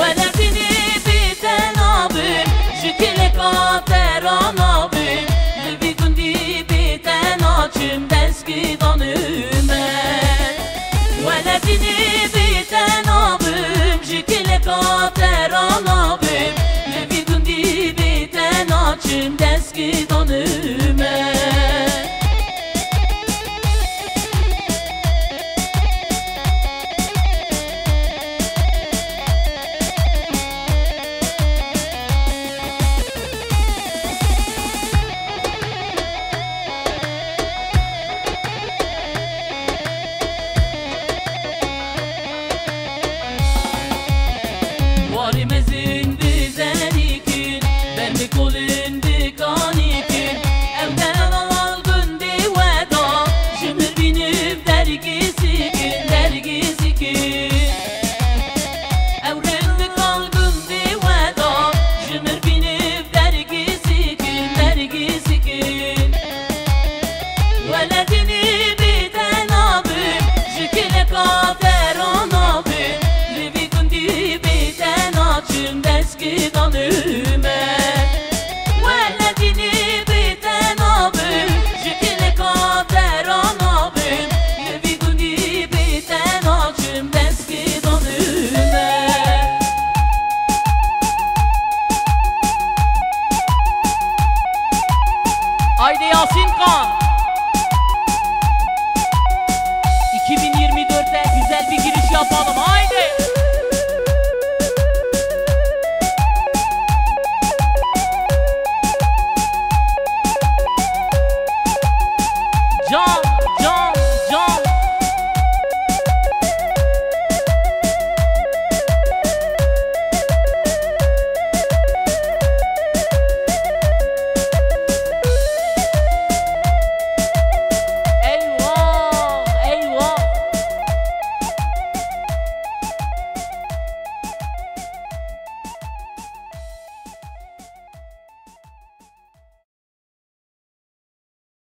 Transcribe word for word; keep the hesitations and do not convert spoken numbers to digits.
Welatînê bê te nabim, ji kêleka te ranabim, li vî gundî bê te naçim, dest gidanê me. Welatînê bê te nabim, ji kêleka te ranabim, li vî gundî bê te naçim, dest gidanê